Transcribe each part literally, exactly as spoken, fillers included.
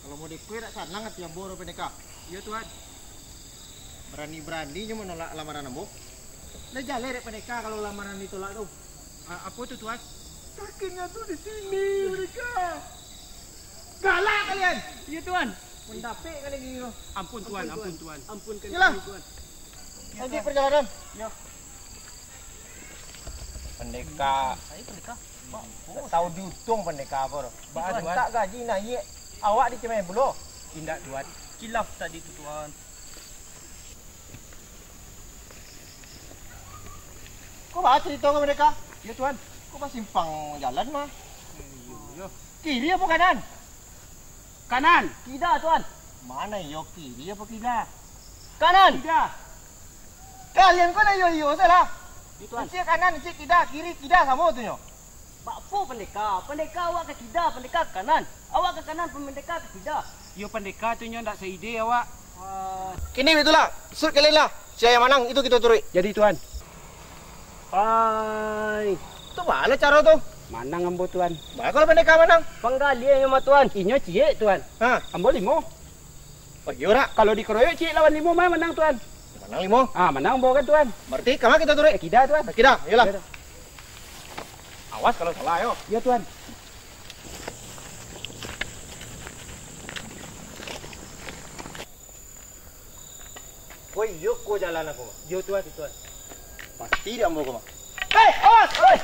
Kalau model ko dak sanang ati ambo doh, Pandeka. Iyo, Tuan. Barani-baranio manolak lamaran ambo. Lah jaleh dek Pandeka kalau lamaran ditolak tu. A-, apo tu, Tuan? Sakiknyo tu di sini, Pandeka. Galak kalian. Iyo, Tuan. Mandapek kalian gini tu. Ampun, Tuan. Ampun, Tuan. Ampunkan kami, Tuan. Lanjuik parjalanan. Yo. Pandeka. Ai, Pandeka. Dak tahu diutuang Pandeka ko doh. Baa, Tuan? Mintak gaji naiak, awak dicemeh pulo. Indak, Tuan. Kilaf tadi tu, Tuan. Ko baa carito ko, Pandeka? Yo, Tuan. Ko basimpang jalan mah. Iyo, iyo. Kiri apo kanan? Kanan. Kida, Tuan. Mano iyo, kiri apo kida? Kanan. Kida. Kalian ko lah iyo-iyo sajo lah. Iyo, Tuan. Cik kanan, cik kida, kiri, kida, samo tu nyo. Baa Pandeka? Pandeka awak ka kida, Pandeka ka kanan. Awak ka kanan, Pandeka ka kida. Iyo, Pandeka tu nyo ndak saide awak. Ah. Kini baitulah, suruik kalian lah. Sia nan manang, itu kito turuik. Jadi, Tuan. Ai. Tu baa caro tu? Manang ambo, Tuan. Baa kalau Pandeka manang? Panggalian nyo mah, Tuan. Inyo ciek, Tuan. Ha. Ambo limo. Oh, iyo dak? Kalau dikeroyok ciek lawan limo mah manang, Tuan. Manang limo? Ah, manang ambo kan, Tuan. Berarti ka ma kito turuik? Ka kida, Tuan. Ka kida, iyolah. Iyo, Tuan. Awas kalau salah, yo. Iyo, Tuan. Ko iyo ko jalan aku mah. Iyo, Tuan, Tuan. Pasti di ambo ko mah. Hei, awas! Hei!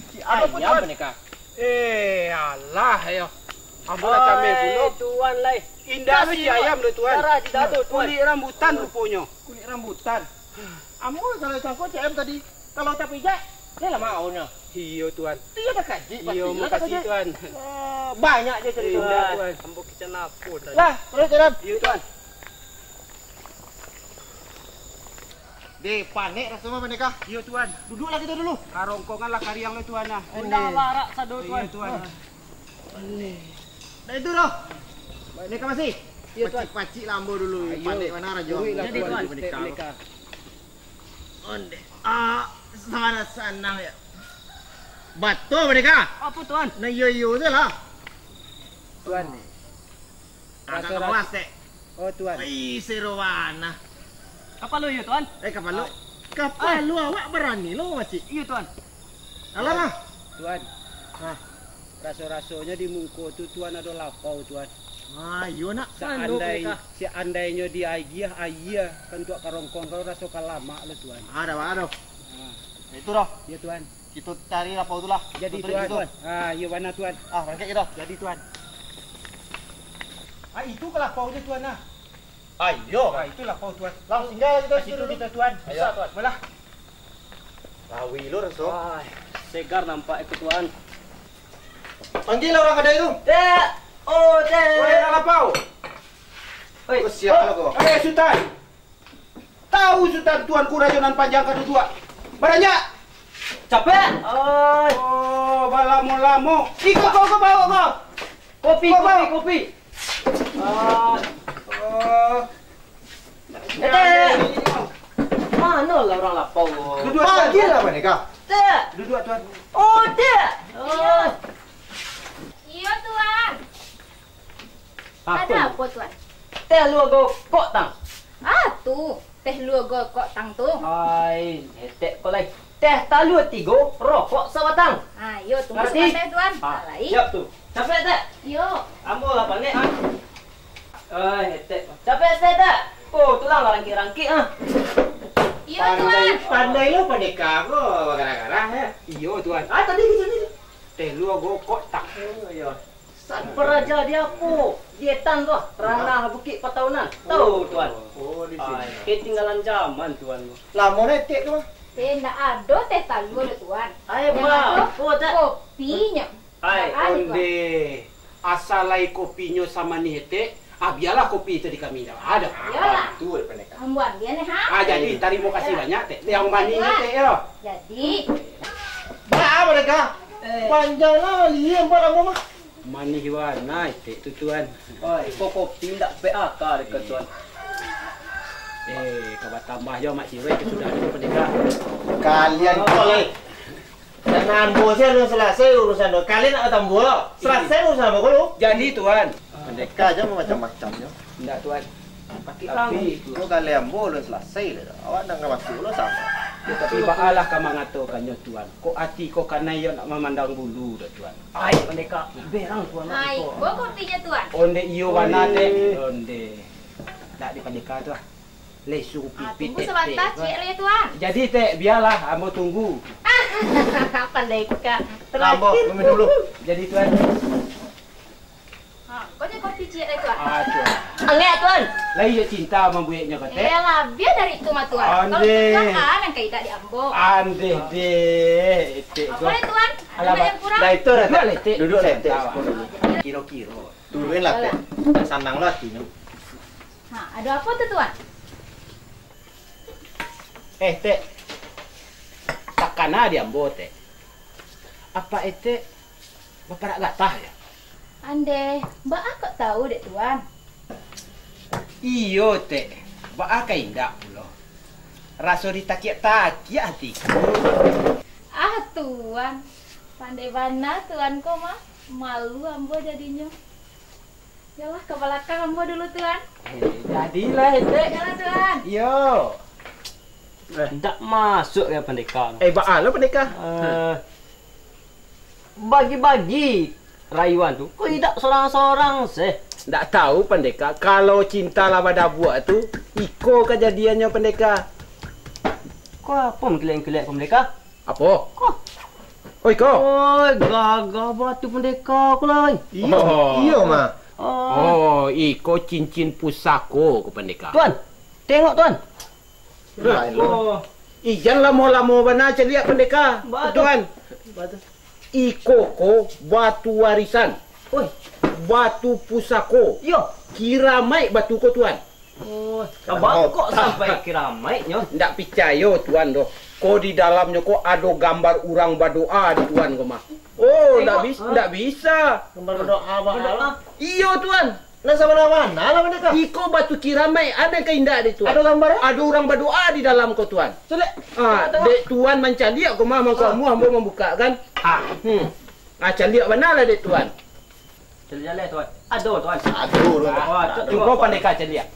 Si ayam Tuan. Pandeka. Eh, alah, yo. Ambo lah cameh pulo. Tuan lai. Indak si ayam doh, Tuan. Darah di dado, Tuan. Kulik rambutan ruponyo. Kulik rambutan. Ambo salah sangko si ayam tadi. Kalau tapijak, dia lah maonyo. Iyo, Tuan. Dia takajik pasti. Iyo, makasih, Tuan. Ah, banyak je carito. Indak, Tuan. Ambo kican lapor tadi. Lah, terus jalan. Iyo, Tuan. Deh, panek raso mah, Pandeka. Iyo, Tuan. Duduaklah kito dulu. Karongkongan lah kariang lo, Tuan, nah. Indak barak sado, Tuan. Iyo, Tuan. Nah, itu doh. Pandeka masih. Iyo, Tuan. Pacik-pacik lah ambo dulu. Ayo. Panek mano rajo. Jadi, Tuan. Pandeka. Pandeka. Onde. Ah, sanang, sanang yo. Batua, Pandeka. Apo, Tuan? Nah, iyo-iyo sajo lah. Tuan. Angkek kapalo, Tek. Oh, Tuan. Ih, serowana. Kapalo iyo, Tuan? Eh, kapalo. Ah. Kapalo awak barani lo, Pacik. Iyo, Tuan. Alah, lah. Tuan. Hah. Raso-rasonyo di muko tu, Tuan, ado lapau, Tuan. Ah, iyo, nak. Seandai-, seandainyo diagiah aia ka untuak karongkong, kalau raso ka lamak lo, Tuan. Ah, ado, ado. Ah. Itu doh. Iyo, Tuan. Kito cari lapau tu lah. Jadi, Tuan. Ah, iyo bana, Tuan. Ah, barangkek kito. Jadi, Tuan. Ah, itu ka lapau je, Tuan, ah. Ah, iyo. Ah, itu lapau, Tuan. Langsung singgah kito situ dulu. Ka situ kito, Tuan. Ayo. Bisa, Tuan. Malah. Lawi lo raso. Wah, segar nampak itu, Tuan. Panggil lah urang kadai tu. Tek! Oh, Tek! Woi, urang lapau. Oi. Ko sia lo ko. Eh, Sutan. Tahu Sutan, Tuanku Rajo Nan Panjang ka duduak. Baranjak. Capek. Oi. Oh, balamo-lamo. Iko ko, ko bawa ko. Kopi, kopi, kopi. Ah. Oh. Eh, Tek. Mano lah urang lapau ko? Duduak, Tuan. Panggil lah, Pandeka. Tek. Duduak, Tuan. Oh, Tek. Oh. Iyo, Tuan. Apo? Ado apo, Tuan? Teh lua gokok tang. Ah, tu. Teh lua gokok tang tu. Ai, etek ko lai. Teh talua tigo, rokok sabatang. Ah, iyo, tunggu sabanta, Tuan. Ah, lai. Siap tu. Capek, Tek? Iyo. Ambo lah panek, ah. Ai, etek. Capek, Tek, Tek? Oh, tulang lah rangkik-rangkik, ah. Iyo, Tuan. Pandai, pandai lo Pandeka ko, bagarah-garah, yo. Iyo, Tuan. Ah, tadi di sini. Teh lua gokok tang. Oh, iyo. San paraja di apo? Di etan tu, ranah Bukik Pataunan. Tahu, Tuan? Oh, di sini. Ai, ketinggalan zaman, Tuan. Lamo lah etek tu, mah. Eh, ndak ado teh talua doh, Tuan. Ai, Yang ado, oh, Tek. Kopinyo. Ai, Tuan. Onde. Asa lai kopinyo samanih etek, ah, bialah kopi tu di kami dah. Ado. Iyolah. Ambo ambiak ni, ha? Ah, jadi, tarimo kasih banyak, Tek. Yang manih, Tek, yo. Jadi. Bah, apo dah, Kak? Eh. Panjang lah, liam buat ambo mah. Manih bana, Tek, tu, Tuan. Oi, ko kopi ndak P A K dek Tuan. Eh, ka batambah jo Mak Siroi, sudah ado Pandeka. Kalian ko, eh. Karano ambo se alun salasai urusan tu. Kalian nak batambuah? Salasai urusan ambo ko lu. Jadi, Tuan. Pandeka aja macam-macamnyo. Indak, Tuan. Tapi, Tapi, ko kalian ambo alun salasai dah. Awak ndak ka masuak lo samo. Tapi baalah ka mangatokan nyo, Tuan. Kok ati ko kanai yo nak mamandang bulu dah, Tuan. Ai, Pandeka, berang, Tuan. Ai, ko kopinyo, Tuan. Onde iyo bana, Tek. Onde. Dak di Pandeka tu ah. Lesung Ah, pipit tunggu sabanta, Tek, Tuan. Ciek lai, Tuan. Jadi, Tek, bialah ambo tunggu. Pandeka. Ambo, minum dulu. Jadi, Tuan. Ha, ko nyo kopi ciek lai, Tuan. Ah, Tuan. Angek, Tuan. Lai iyo cinta mambueknyo ko, Tek. Iyolah, bia dari itu mah, Tuan. Kalau Ande. Cinta, ah, nan ka idak di ambo. Ande, deh. Etek Apa ko. Lai, Tuan? Ada Alah, nak yang kurang? Dah itu dah, Tek. Duduak lai, Tek. Duduak lai, Tek. Sabar. Sepuluh dulu. Kiro-kiro. Turuin lah, Tek. Dah sanang lah hatinyo. Ha, ado apo tu, Tuan? Eh, Tek. Takana di ambo, Tek. Apak etek baparak gatah, yo? Andeh, baa kok tahu dek Tuan? Iyo, Tek. Baa ka indak pulo. Raso ditakiak-takiak atiku. Ah, Tuan. Pandai bana Tuan ko mah. Malu ambo jadinyo. Yolah, ka balakang ambo dulu, Tuan. Eh, jadilah, Etek. Yolah, Tuan. Iyo. Eh. Ndak masuak yo, Pandeka. Eh, baa lo, Pandeka? Eh, bagi-bagi rayuan tu, ko idak sorang-sorang seh. Ndak tahu, Pandeka. Kalau cinta lah badabuak tu, iko kajadiannyo, Pandeka. Ko apo mangkiliak-kiliak ko, Pandeka? Apo? Ko. Oi, ko. Oi, gagah batu Pandeka ko lai. Iyo, Oh. iyo, Mak. Oh. Oh, iko cincin pusako ko, Pandeka. Tuan, tengok, Tuan. Lah. Oh. Ijan lamo-lamo bana caliak, Pandeka. Ba tu. Tuan. Ba tu. Iko ko batu warisan. Oi. Batu pusako. Yo. Kiramaik batu ko, Tuan. Oh, abang kok sampai kiramaiknyo? Ndak picayo Tuan doh. Ko di dalamnyo ko ado gambar urang badoa di Tuan ko mah. Oh, ndak Tengok. bis-, Ah. ndak bisa. Gambar badoa, Abang. Badoa. Iyo, Tuan. Nah, sabana-bana lah Pandeka. Iko batu kiramaik, ado ka indak dek Tuan? Ado gambar, eh? Ado urang badoa di dalam ko, Tuan. Caliak. Ah, Tengok, tengok. Dek Tuan mancaliak ko mah, mangko Ah. ambo, ambo mambuka kan. Ah. Hmm. Ah, caliak bana lah dek Tuan. Caliak lai, Tuan. Ado, Tuan. Ado, Tuan. Ah, Wah, tu cubo tengok. Pandeka caliak.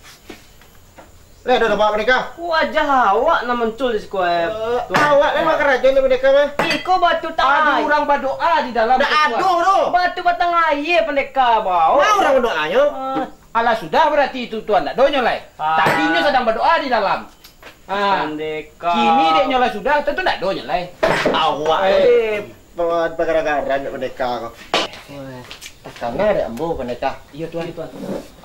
Lai, ado nampak Pandeka? Wajah awak nan muncul di siko, eh, Eh, Tuan. awak memang karajo ni Pandeka mah. Iko batu Ado tangai. urang badoa di dalam Ndak tu, Tuan. ado tu. Batu batang aia Pandeka, bau. Ma urang badoanyo? Ah. Alah, sudah berarti itu, Tuan. Ndak donyo lai. Ah. Tadinyo sadang badoa di dalam. Ah. Pandeka. Kini dek nyo lah sudah, tantu ndak donyo lai. Awak Eh. ni. Bawa bagara-gara dek Pandeka ko. Takana dek ambo, Pandeka. Iyo, Tuan.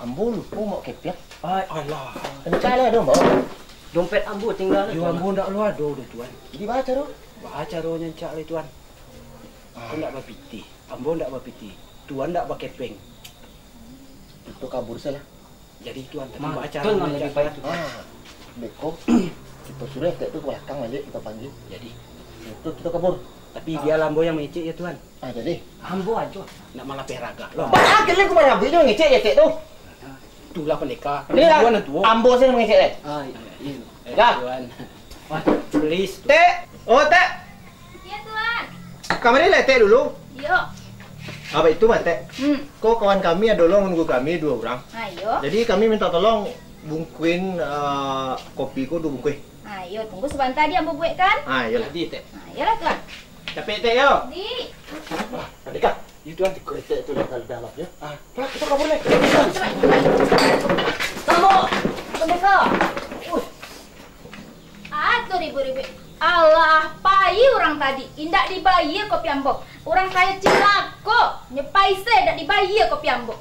Ambo lupo mambao kepeng. Ai, alah. Kencang lah dong, Bang. Dompet ambo tingga lah, Yo, Tuan. ambo ndak lo ado doh, Tuan. Jadi, baa caro? Baa caro nyancak lai, Tuan. Ah. Ko ndak bapitih. Ambo ndak bapitih. Tuan ndak bakepeng. Kito kabur sajolah. Jadi, Tuan, tapi Ma, baa caro Tuan, nyancak lebih baik, Tuan. Ah, beko, kito suruah etek tu ka balakang baliak, kito panggia. Jadi? Itu kito kabur. Tapi Ah. bialah ambo yang mangecek yo, Tuan. Ah, jadi? Ambo ajo. Ndak malapeh ragak lo. Baa kalian ko marabik jo mangecek etek tu? Itulah Pandeka. Ni lah, Tuan nan tuo. ambo sajo mangecek, eh. Ah, iyo, iyo. Eh, Dah. Tuan. Wah, please, Tuan. Tek. Oh, Tek. Iyo, Tuan. Kamari lah, Tek, dulu. Iyo. Apa itu, Mak, Tek? Hmm. Ko kawan kami ado lo manunggu kami duo urang. Ha, iyo. Jadi kami minta tolong bungkuin, eh, kopi ko duo bungkuih. Ha, iyo, tunggu sabanta, di ambo buekkan. Ha, iyolah. Jadi, Tek. Ha, iyolah, Tuan. Capek, Tek, yo. Di. Wah, Pandeka. Iyo, Tuan. Etek tu lah ka dalam, yo. Ah, lah, kito kabur, Tek. Tunggu. Pandeka. Uih. Aduh, ribuik-ribuik. Alah, pai urang tadi. Indak dibayia kopi ambo. Urang sayo cilako. Nyo pai se, indak dibayia kopi ambo.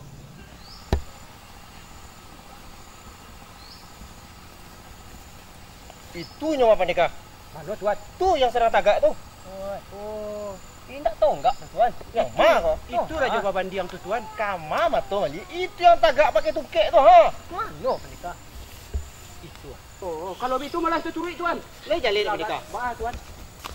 Itu nyo mah, Pandeka. Mano, Tuan? Tu yang sadang tagak tu. Oh, oh. Indak tonggak tu, Tuan. Yang ma ko? Itu Rajo Babandiang tu, Tuan. Kama mato maliek. Itu yang tagak pakai tungkek tu, ha? Mano, Pandeka? Itu, ah. Oh, kalau bitu malah taturuik, Tuan. Lai jaleh, Pandeka. Baa, Tuan?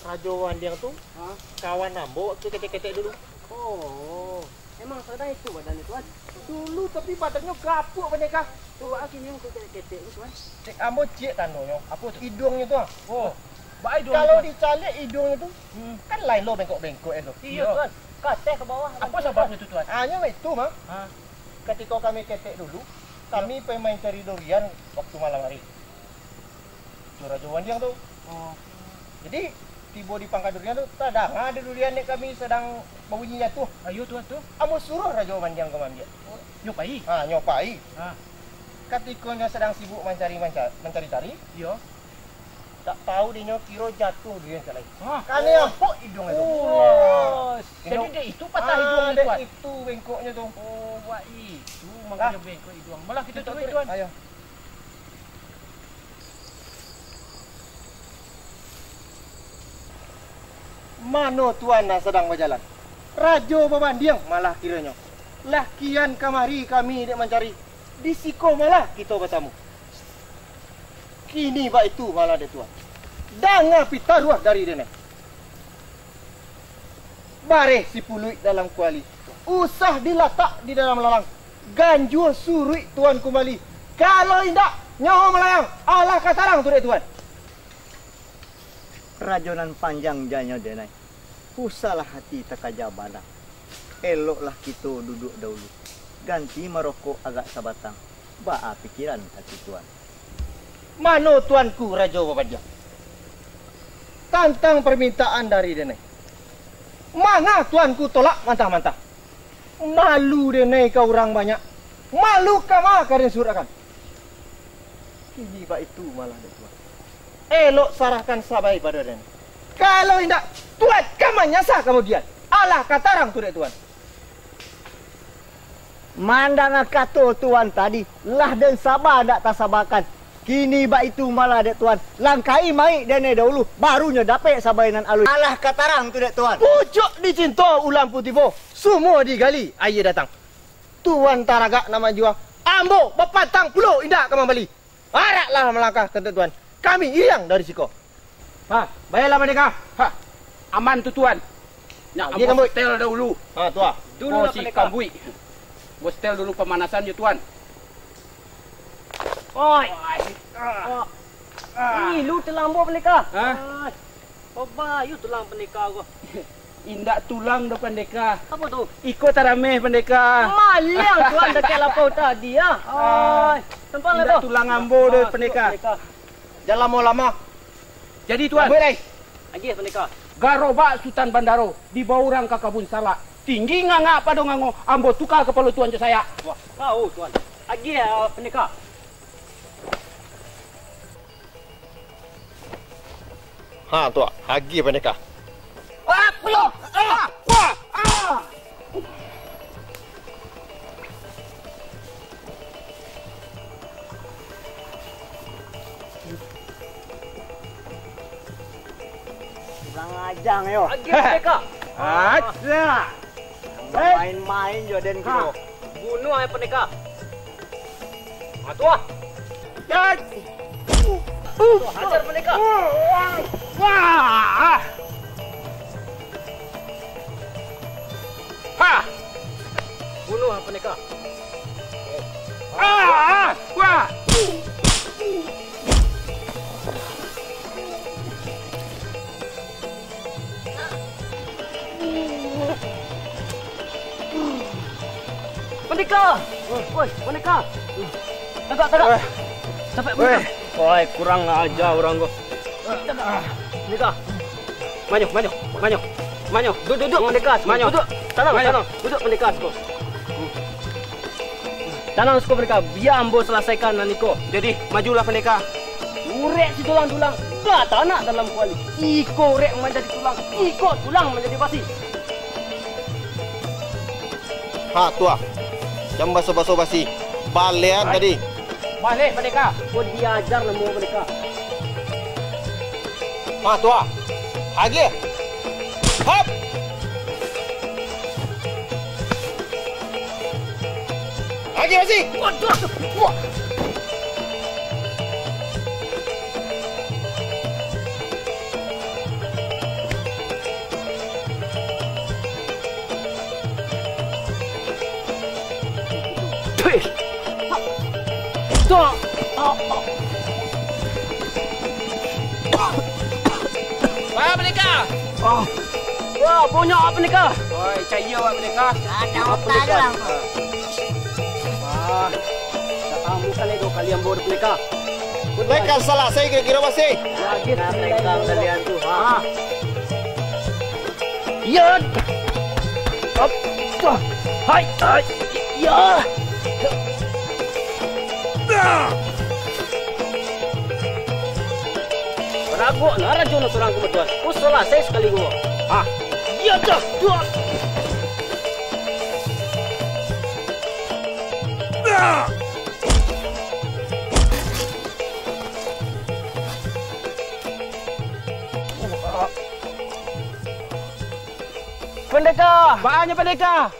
Rajo Babandiang tu, ha? Kawan ambo waktu ketek-ketek dulu. Oh, emang sadang itu badannyo, Tuan? Dulu, tapi badannyo gapuak, Pandeka. Tu baa kini waktu ketek-ketek tu, Tuan? Cek ambo ciek tandonyo. Apo tu? Iduangnyo tu, ah. Oh. Baa iduang, Kalau Tuan? Dicaliak iduangnyo tu, Hmm. kan lain lo bengkok-bengkok, eh, lo. Iyo, Iyo. Tuan. Kateh ka bawah, Apo Tuan. sababnyo tu, Tuan? Hanyo itu, mah. Ha. Katiko kami ketek dulu, kami Iyo. pai mancari durian waktu malam hari. Tu Rajo Babandiang tu. Oh. Jadi, tibo di pangka durian tu, tadanga di durian dek kami sadang babunyi jatuah. Ayo, Tuan, tu. Ambo suruah Rajo Babandiang ka maambiak. Oh, nyo pai? Ha, nyo pai. Ha. Katiko nyo sadang sibuk mancari, manca-, mancari-cari, Iyo. tak tau dek nyo kiro jatuah durian ka lai. Hah? Kanai ampok iduang tu. Oh. Jadi, Iduang. dek itu patah Ah, iduang tu, dek Tuan? itu bengkoknyo tu. Oh, baitu mangkonyo Ah. bengkok iduang. Malah kito Kito taruih, taruih. Tuan. Ayo. Mano Tuan nan sadang bajalan? Rajo Babandiang malah kironyo. Lah kian kamari kami dek mancari, di siko malah kito batamu. Kini baitu malah dek Tuan. Danga pitaruah dari denai. Bareh sipuluik dalam kuali, usah dilatak di dalam lalang. Ganjua suruik Tuan kumbali. Kalau indak, nyawa malayang. Alah ka tarang tu dek Tuan. Rajo nan panjang janyo denai. Usahlah hati takaja bana. Eloklah kito duduak daulu. Ganti marokok agak sabatang. Baa pikiran ati Tuan? Mano Tuanku Rajo Babandiang? Tantang parmintaan dari denai, manga Tuanku tolak mantah-mantah? Malu denai ka urang banyak, malu kama ka den surakakan. Kini baitu malah dek Tuan. Elok sarahkan sabai pado denai. Kalau indak, Tuan ka manyasa kamudian. Alah ka tarang tu dek Tuan. Mandanga kato Tuan tadi, lah den saba ndak tasabakan. Kini baitu malah dek Tuan, langkahi mayik denai dahulu, baru nyo dapek sabai nan aluih. Alah ka tarang tu dek Tuan. Pucuak dicinto ulam pun tibo, sumua digali aia datang. Tuan taragak nan manjua, ambo bapantang pulo indak ka mambali. Araklah malangkah ka Tuan. Kami iriang dari siko. Ha, bayalah Pandeka. Ha, aman tu Tuan. Nyak, Ha, ambo setel dahulu. Ha, tu ah. Dulu Oh, lah, si Pandeka. Kambuik. Ambo setel dulu pamanasan jo Tuan. Oi. Oi. Ah. Ah. Ih, lu tulang ambo, Pandeka. Ha? Oi. Babayu tulang Pandeka ko. Indak tulang doh, Pandeka. Apo tu? Iko tarameh, Pandeka. Maliang Tuan dakek lapau tadi, ah. Ah. Ai, tampang Indak tu. Tulang ambo doh, Ah, Pandeka. Pandeka. Jan lamo-lamo. Jadi, Tuan. Ambo lai. Agiah, Pandeka. Garobak Sutan Bandaro dibawa urang ka kabun salak. Tinggi nganga pado ngango, ambo tuka kapalo Tuan jo sayak. Wah, kau, Tuan. Agiah, Pandeka. Ha, tu, agiah Pandeka. Ah, pulo! Ah! Wah! Ah! Kurang ajar, yo. Agiah Pandeka. Aja. Main-main jo den Ha. kiro. Bunuah ai Pandeka. Ha, tu ah. Tuh, hajar Pandeka. Wah. Ha. Bunuah ai Pandeka. Ah, wah. Pandeka! Woi, Pandeka! Tagak, tagak! Woi. Sampai Woi. Pandeka! Woi, kurang aja urang ko. Pandeka! Manyuh, manyuh, manyuh. Manyuh. Duduk, duduk, Pandeka. Manyuh. Duduk. Tanang, Manyuh. tanang. Duduk, Pandeka, siko. Tanang siko, Pandeka, bia ambo salasaikan nan iko. Jadi, majulah, Pandeka. Urek si tulang-tulang batanak dalam kuali. Iko urek manjadi tulang, iko tulang manjadi basi. Ha, tu ah. Jan baso-baso basi. Balean Hai. tadi. Baleh, Pandeka. Ko diajar namo Pandeka. Ha, tu ah. Agiah. Hap. Agiah basi. Waduh. Wah. Pih. Tok. Ah. Wah, banyak apa ni, Kak? Oi, caya awak ni, Kak. Ada apa ni, Kak? Ah, tak tahu kan itu kalian bawa ni, Kak. Lai ka salasai kiro-kiro, Basi? Lagi tentang kalian tu, ha. Ah. Ya. Apa? Hai, hai. Ya. Raguak lah rajo nan surang ko, Tuan. Ko salasai sakali ko. Ah, iyo dah, Tuan. Pandeka! Baa nyo, Pandeka?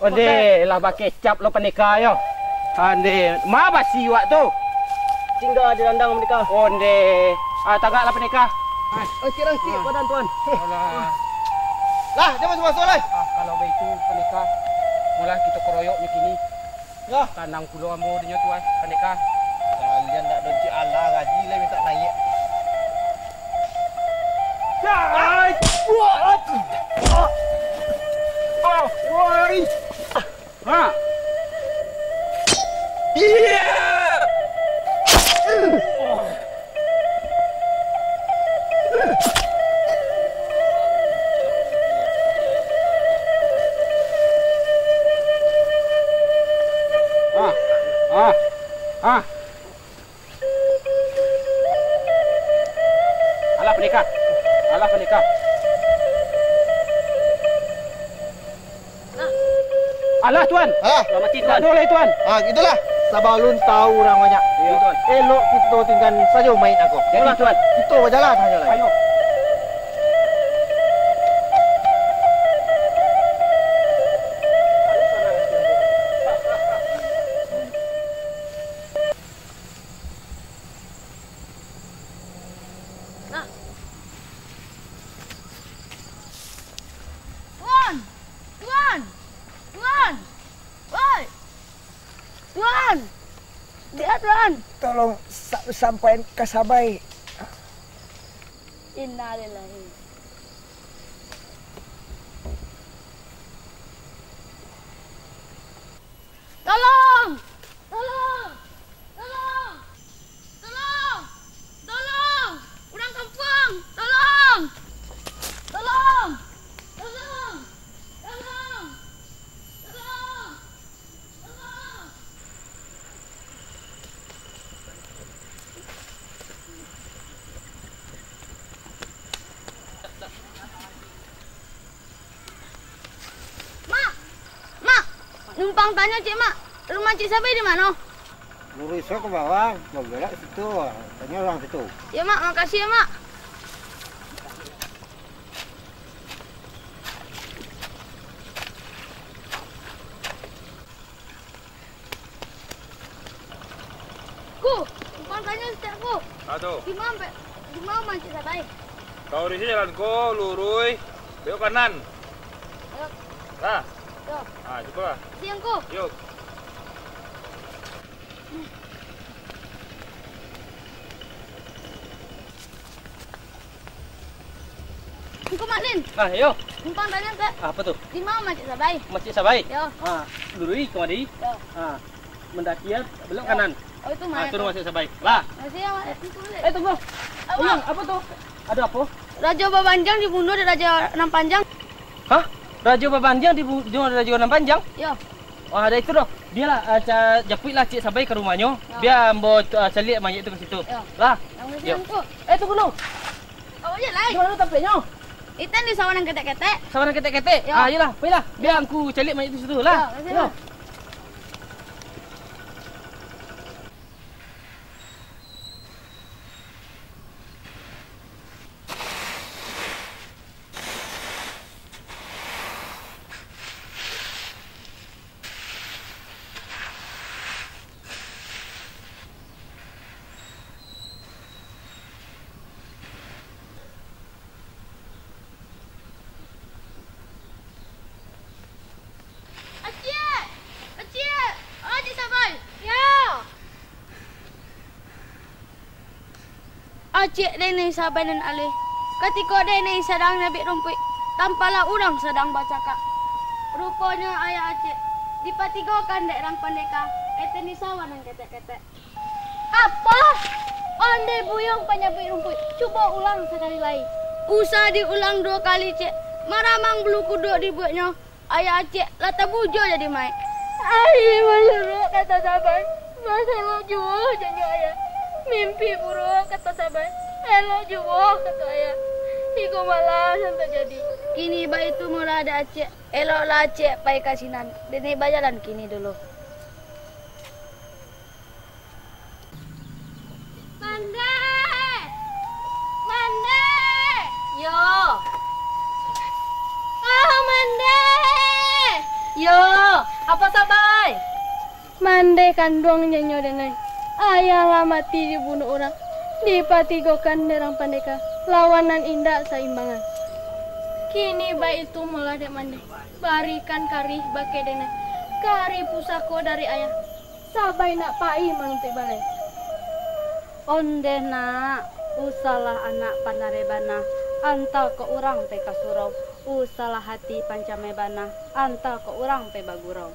Onde, lah bakecap lo Pandeka yo. Ande, ma basi wak tu? Tingga di randang, Pandeka. Onde, ah, tagaklah, Pandeka. Ah, cik lah, cik, badan tuan. Alah. Lah, jan masuak-masuak lai. Ah, kalau baitu, Pandeka, molah kito karoyok nyo kini. Yo. Tanang pulo ambo dinyo tu, ah, Pandeka. Kalian ndak doncik alah, gaji lai mintak naiak. Ai! Wah! Ah, woi! Ha! Iya! Ah, ah, ah. Alah, Pandeka. Alah, Pandeka. Alah, Tuan. Alah. Lah mati, Tuan. Aduh, lah, Tuan. Ah, gitulah. Sabalun tahu urang banyak. Iyo, Tuan. Elok kito tinggan sajo mayik nangko. Jadi, Tuan. Kito bajalan sajo lai. Ayo. Nah. Tuan! Tuan! Tuan! Woi! Tuan! Dia, Tuan! Tolong sa-, sampaikan ka Sabai. Innalillahi. Tolong! Tolong! Tolong! Tolong! Tolong! Urang kampuang! Tolong! Tolong! Tolong! Tolong! Tolong! Tolong! Mak! Mak! Numpang tanyo, Cik, Mak. Rumah Cik Sabai di mano? Luruih ka bawah, babelok situ. Tanyo urang situ. Yo, Mak. Makasih, yo, Mak. Ku, numpang tanyo saketek, Ku. Ah, tu. Di ma, di ma rumah Cik Sabai? Ka urih jalan ko, luruih, belok kanan. Yo. Lah. Yo. Ah, cubolah. Siang, Ku. Yo. Ngku Mak Lin. Ah, yo. Numpang tanyo, Kak. Ah, apo tu? Di ma rumah Cik Sabai? Rumah Cik Sabai? Yo. Ah, luruih kamari. Yo. Ah, mandaki, belok kanan. Oh, itu mah. Ah, tu rumah Cik Sabai. Lah. Makasih yo, Mak. Eh, tunggu. Apo? Ulang, apo tu? Ado apo? Rajo Babanjang dibunuh dek Rajo Nan Panjang. Hah? Rajo Babanjang dibunuh dek Rajo Nan Panjang? Yo. Ah, ado itu doh. Bialah, ah, ca-, japuiklah Cik Sabai ka rumahnyo. Yo. Bia ambo, ah, caliak mayik tu ka situ. Yo. Lah. Yo. Makasih, Ngku. Eh, tunggu dulu. Apo je lai? Di mano tampeknyo? Itu di sawah nan ketek-ketek. Sawah nan ketek-ketek? Yo. Ah, iyolah, pailah. Bia Ngku caliak mayik tu situ lah. Yo, makasih, Mak. Acik! Acik! Oh, Cik Sabai! Yo! Acik den Sabai nan alih. Katiko denai sadang nyabik rumpuik, tampalah urang sadang bacakak. Ruponyo ayah Acik dipatigokan dek urang pandeka, ete ni sawah nan ketek-ketek. Apo? Ondeh buyuang panyabik rumpuik, cubo ulang sakali lai. Usah diulang duo kali, Cik. Maramang bulu kuduak dibueknyo. Ayah Acik lah tabujua jadi mayik. Aia manyuruak kato saban, masalah juo janyo ayah. Mimpi buruak kato saban, elok juo kato ayah. Iko malah nan tajadi. Kini baitu molah dek Acik. Eloklah Acik pai ka sinan. Denai bajalan kini dulu. Mande! Mande! Yo. Oh, Mande! Yo, apo sabai? Mande kanduang janyo denai. Ayah lah mati dibunuah urang. Dipatigokan dek urang pandeka. Lawan nan indak saimbangan. Kini baitu molah dek Mande. Barikan karih bakeh denai. Karih pusako dari ayah. Sabai nak pai manuntuik baleh. Ondeh nak, usahlah anak pandare bana, anta ko urang pai ka surau, usahlah hati pancameh bana, anta ko urang pai bagurau.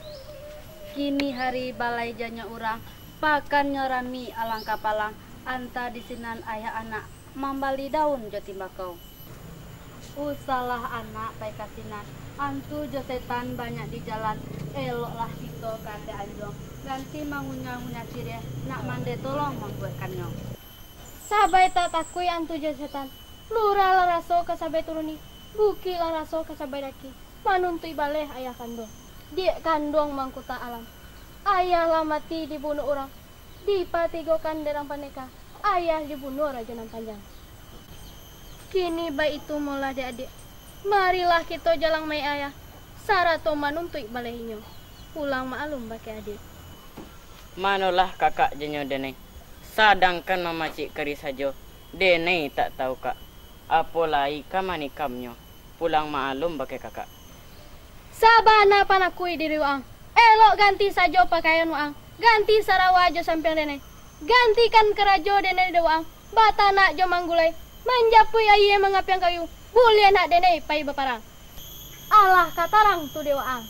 Kini hari balai janyo urang, pakannyo rami alang kapalang, anta di sinan ayah anak mambali daun jo timbakau. Usahlah anak pai ka sinan, antu jo setan banyak di jalan, eloklah kito ka ateh anjuang, ganti mangunyah-ngunyah siriah, nak Mande tolong mambuekkannyo. Sabai tak takuik antu jo setan, lurah lah raso ka sabai turuni, bukik lah raso ka sabai daki, manuntuik baleh ayah kanduang, diak kanduang mangkuta alam. Ayah lah mati dibunuah urang, dipatigokan dek urang pandeka, ayah dibunuah Rajo Nan Panjang. Kini baitu molah dek adiak, marilah kito jalang mayik ayah, sarato manuntuik baleh inyo, pulang maalum bakeh adiak. Manolah kakak janyo denai, sadangkan mamacik karih sajo, denai tak tahu kak, apo lai ka manikamnyo. Pulang maalum bakeh kakak. Sabana panakuik diri waang. Elok ganti sajo pakaian waang. Ganti sarawa jo sampiang denai. Gantikan karajo denai dek waang. Batanak jo manggulai. Manjapuik aia mangapiang kayu. Buliah nak denai pai baparang. Alah ka tarang tu dek waang.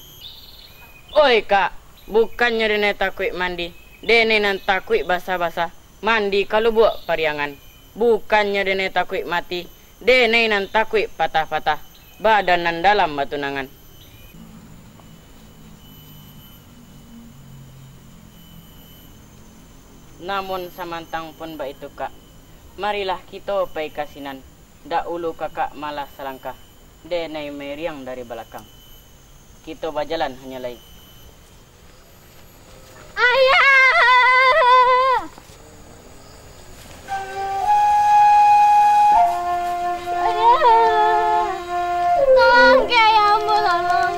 Oi kak, bukannyo denai takuik mandi. Denai nan takuik basa-basa. Mandi ka lubuak Pariangan. Bukannyo denai takuik mati. Denai nan takuik patah-patah, badan nan dalam batunangan. Namun samantang pun baitu kak, marilah kito pai ka sinan, dahulu kakak malah salangkah, denai mairiang dari balakang. Kito bajalan hanyo lai. Ayah! Ayah! Tolong, Kak, ya ampun, tolong.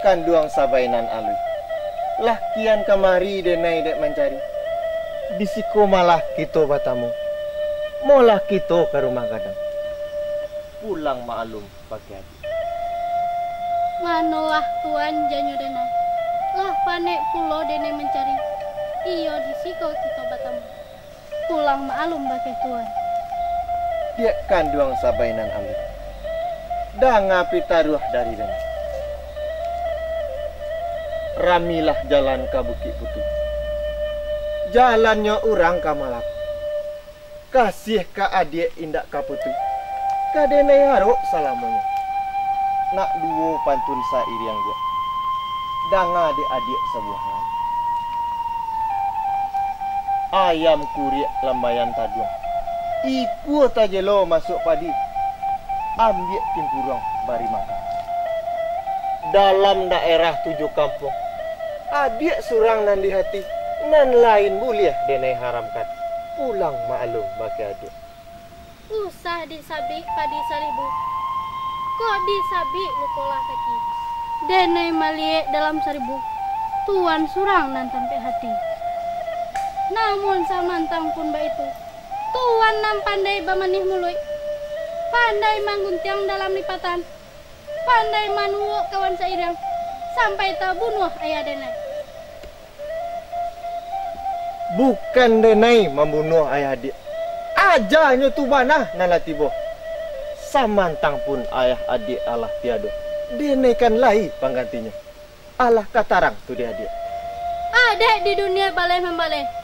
Kanduang sabai nan aluih, lah kian kamari denai dek mancari. Di siko malah kito batamu, molah kito ka rumah gadang. Pulang maklum bakeh adiak. Manolah tuan janyo denai, lah panek pulo denai mancari. Iyo di siko kito batamu. Pulang maklum bakeh tuan. Diak kanduang sabai nan aluih, danga pitaruah dari denai. Ramilah jalan ka Bukik Putu, jalannyo urang ka Malaka. Kasiah ka adiak indak ka putu, ka denai arok salamonyo. Nak duo pantun sairiang juo, danga dek adiak sabuah ngan. Ayam kuriak lambaian taduang, ikua tajelo masuak padi, ambiak timpuruang bari makan. Dalam daerah tujuah kampuang, adiak surang nan di hati, nan lain buliah denai haramkan. Pulang maklum bakeh adiak. Usah disabik padi saribu, kok disabik lukolah kaki. Denai maliek dalam saribu, tuan surang nan tampek hati. Namun samantang pun baitu, tuan nan pandai bamanih muluik, pandai mangguntiang dalam lipatan, pandai manuwok kawan sairiang, sampai tabunuah ayah denai. Bukan denai mambunuah ayah adiak. Ajanyo tu bana nan lah tibo. Samantang pun ayah adiak alah tiado, denai kan lai panggantinyo. Alah ka tarang tu di adiak. Adek di dunia baleh mambaleh.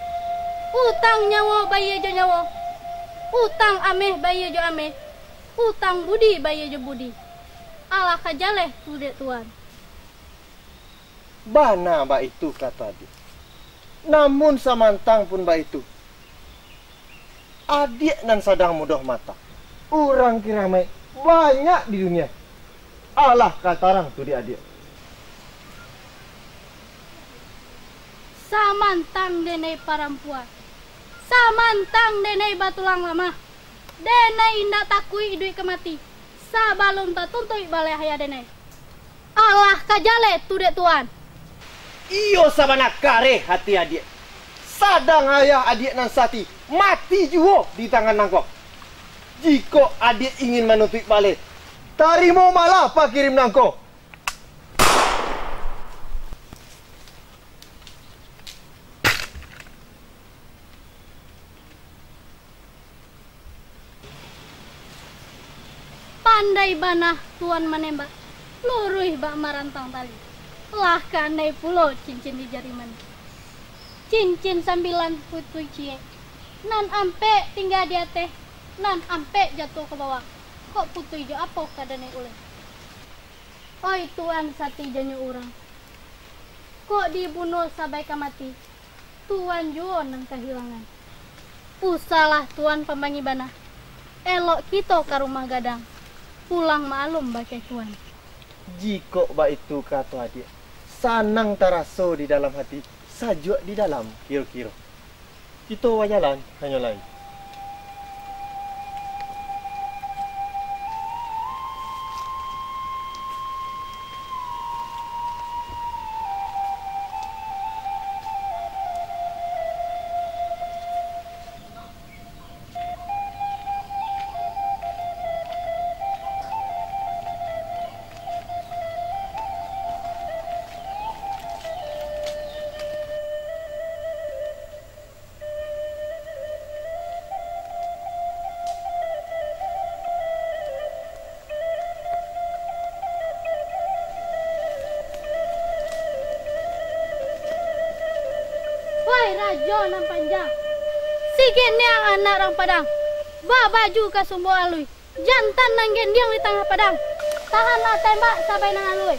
Utang nyawo bayia jo nyawo. Utang ameh bayia jo ameh. Utang budi bayia jo budi. Alah ka jaleh tu dek tuan. Bana baitu kato adiak. Namun samantang pun baitu, adiak nan sadang mudoh mata, urang kiramaik banyak di dunia. Alah ka tarang tu di adiak. Samantang denai parampuan, samantang denai batulang lamah, denai indak takuik iduik ka mati, sabalun tatuntuik baleh ayah denai. Alah ka jaleh tu dek tuan. Iyo sabana kareh hati adiak. Sadang ayah adiak nan sati mati juo di tangan nangko. Jikok adiak ingin manuntuik baleh, tarimo malah pakirim nangko. Pandai bana tuan manembak, luruih bak marantang tali. Lah kanai pulo cincin di jari manih. Cincin sambilan putuih ciek, nan ampek tingga di ateh, nan ampek jatuah ka bawah. Kok putuih jo apo ka danai uleh? Oi tuan sati janyo urang, kok dibunuah sabai ka mati, tuan juo nan kahilangan. Usahlah tuan pambangi bana, elok kito ka rumah gadang, pulang maklum bakeh tuan. Jikok baitu kato adiak, sanang taraso di dalam hati, sajuak di dalam kiro-kiro. Kito bajalan hanyo lai. Woi rajo nan panjang, si Geniang anak rang Padang, babaju ka sumbo alui, jantan nan gendiang di tangah padang, tahanlah tembak sabai nan alui.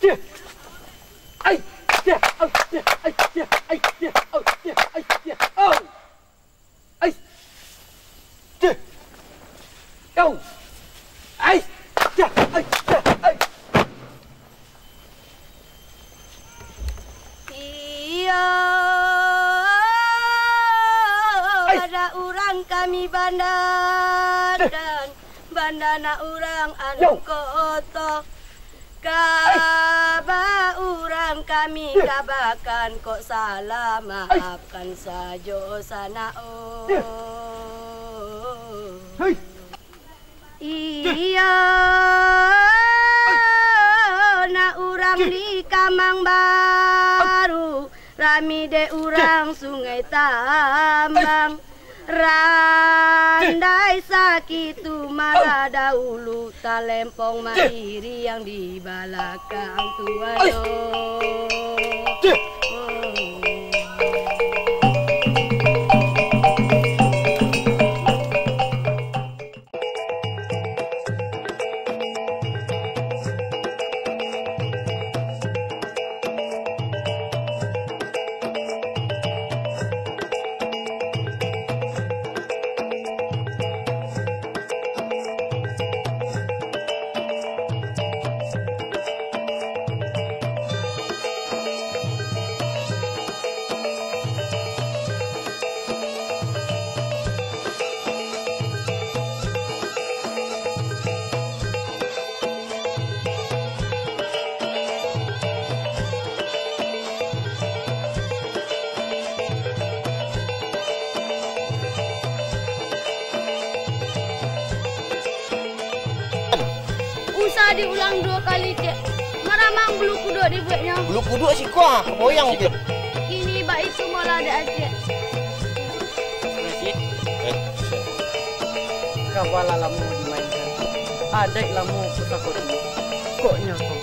Cih! Ai! Cih! Au! Cih! Ai! Cih! Ai! Cih! Au! Cih! Ai! Cih! Au! Ai! Cih! Au! Ai! Cih! Ai! Cih! Ai! Iyo, Ai! Banda urang kami Banda Ai! Dan, Banda nak urang Yo! Anu Koto. Ai! Kaba urang kami Ai! Kabakan kok salah Ai! Maafkan sajo sanak o. Ai! Hai! Iyo, nak urang di Kamang Baru, rami dek urang Sungai Tambang. Randai sakik tu malah dahulu, talempong mairi yang di balakang tu, aduh. Usah diulang duo kali, Cek. Maramang bulu kuduak dibueknyo. Bulu kuduak siko, ah, kapoyang, Cek. Kini baitu molah dek Acek. Eh, kawa lah lamo dimainkan. Adaik lamo pusako dulu. Kok nyo ko.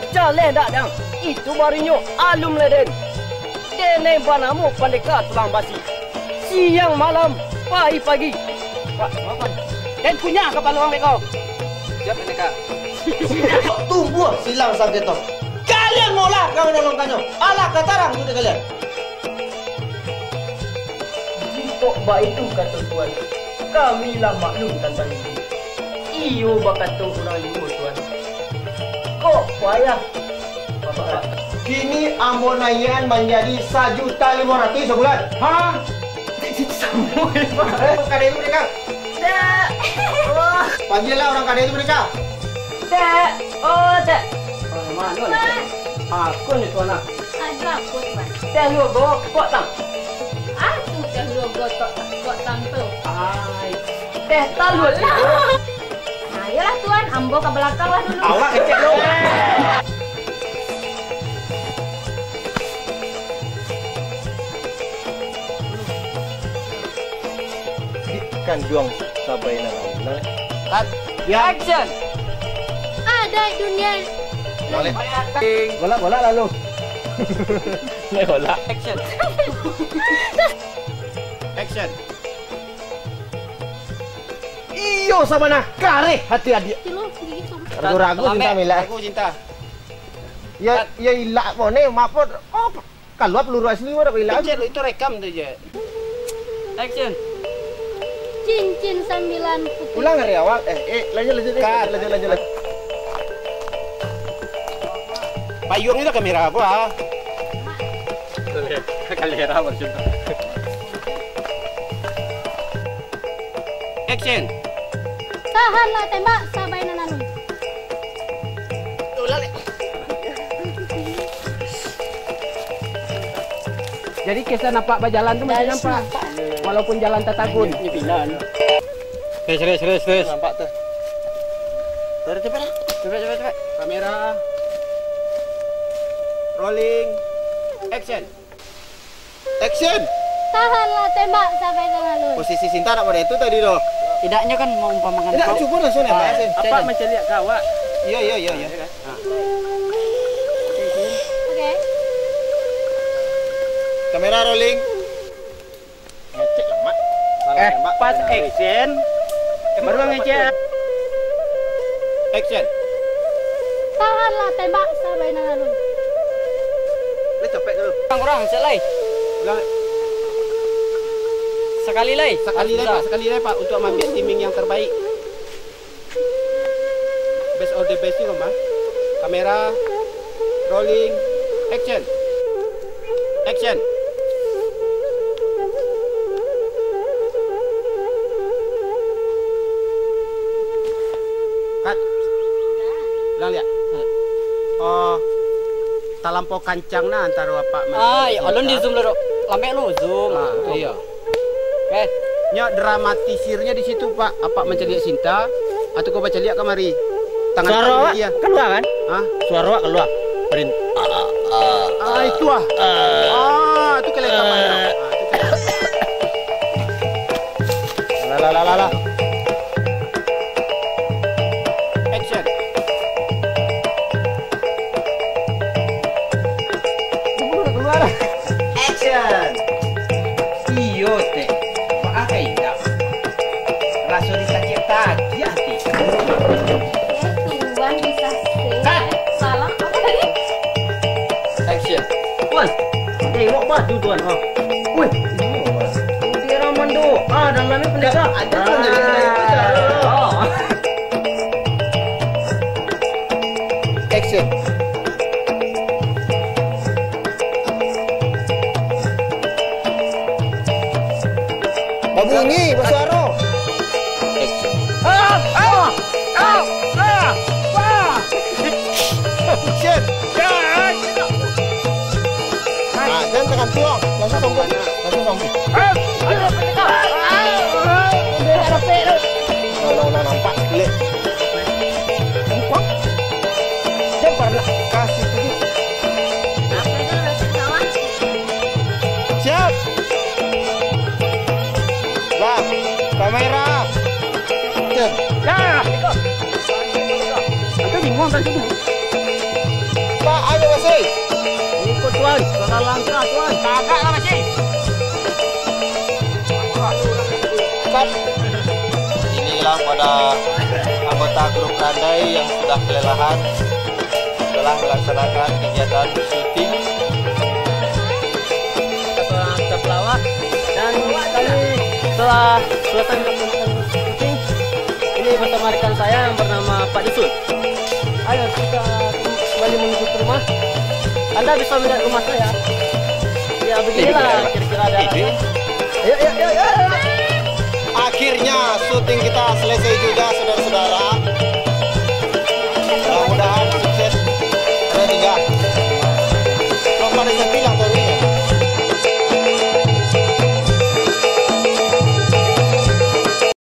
Jaleh dak, Dang? Itu barinyo alun lai den. Denai banamo Pandeka Tulang Basi. Siang malam, pagi-pagi. Pak, maafan. Den kunyah kapalo urang dek ko. Siap, Pandeka. Tumbuah silang sangketo. Kalian molah ka manolongkannyo. Alah ka tarang tu dek kalian. Jikok baitu kato Tuan, kami lah maklum tantang itu. Iyo bakato urang juo, Tuan. Kok payah, Bapak? Kini ambo naiakan manjadi sajuta limo ratuih sabulan. Ha? Samo, Pak. Eh, kadai tu Pandeka. Dak. Wah. Panggillah urang kadai tu Pandeka. Dak. Oh, dak. Oh, mano lah, Dak? Aku ni, Tuan, ah. Ajo aku, Tuan. Teh lugo, kok tang? Aku teh lugo, tok, kok tang tu. Ai. Teh talua tigo. Nah, iyolah, Tuan, ambo ka balakang lah dulu. Awak kecek dulu. Di kanduang sabaina lain, nah. Cut. Ya. Action. Adaik dunia. Golak, golak lalu. Golak. Action. Action. Iyo, sabana kareh hati adiak. Ragu-ragu cinta milak. Ragu cinta. Ya, ya ilak mo ne, maaf po. Oh, kalua peluru asli mo dak ilak. Cek, itu rekam tu je. Action. Cincin sambilan putih. Ulang dari awal. Eh, eh, lanjut, lanjut, eh. Cut. Lanjut, lanjut, lanjut. Payung itu kamera apa, ah? Kamera maksudnya. Action. Tahanlah tembak, sabaina nan alun. Jadi, kesan nampak bajalan tu masih nampak. Walaupun jalan tatagun. Ini pindah ni. Terus, terus, terus, terus. Nampak tu. Terus, cepat dah. Cepat, cepat, cepat. Kamera. Rolling. Action. Action. Tahanlah tembak, sabaina nan alun. Posisi Sinta nak pada itu tadi doh. Tidaknya kan mau umpamakan. Tidak, kau. Cuba langsung nembak, ah, Sin. Apa menceliak ke awak? Iya, iya, iya, iya. Iya kan? Ah. Oke. Kamera rolling. Ngecek lah, Mak. Salah tembak, pas action, baru ngecek. Action. Tahanlah tembak, sabar, Inang Alun. Lai capek tu. Kurang, kurang, siap lai. Ulang. Sakali lai. Sakali lai, Pak. Sakali lai, Pak, untuk maambiak timing yang terbaik. Best of the best tu, Mama. Kamera, rolling, action. Action. Cut. Ulang liak. Oh, talampau kancang nah antaro apak. Ah, alun di-zoom lo, Dok. Lambek lo, zoom. Ah, iyo. Eh, nyo dramatisirnyo di situ, Pak. Apak mancaliak Sinta, atau ko bacaliak kamari? Tangan suaro awak kalua, kan? Hah? Suaro awak kalua. Perin-, ah, itu ah. Ah, itu kelengkapan. Ah, itu kelengkapan. Lah, lah, lah, lah, lah. Action. Action. Iyo, teh. Baa ka indak? Raso ditakiak-takiak ati. Eh, Tuan bisa se-, cut. Salah apa tadi? Action. Tuan. Eh, awak batu, Tuan. Ah. Wih. Dia orang mandoa dalam ni pendeta. Ada Tuan jadi pendeta. Oh. Action. Babunyi, basuaro. Action. Ah, ah, ah, ah, ah. Action. Ah, jangan tekan tuang. Langsung sambung. Langsung sambung. Ah, ah, ah, ah. Udah rapek tu. Kalau lah nampak kulit. Muka. Jangan pernah kasih tu. Siap. Lah, kamera. Action. Dah. Itu bingung kan tu. Pak, ayo masih. Ikut, Tuan, salah langkah, Tuan. Tagaklah masih. Cut. Inilah pada anggota grup Randai yang sudah kelelahan setelah melaksanakan kegiatan syuting. Seorang aktor pelawak, dan kami telah selesai melaksanakan syuting ini bersama rekan saya yang bernama Pak Dusun. Ayo, kita kembali menuju ke rumah. Anda bisa melihat rumah saya. Ya, beginilah kira-kira daerahnya. Ayo, ayo, ayo, ayo. Akhirnya, syuting kita selesai juga, saudara-saudara.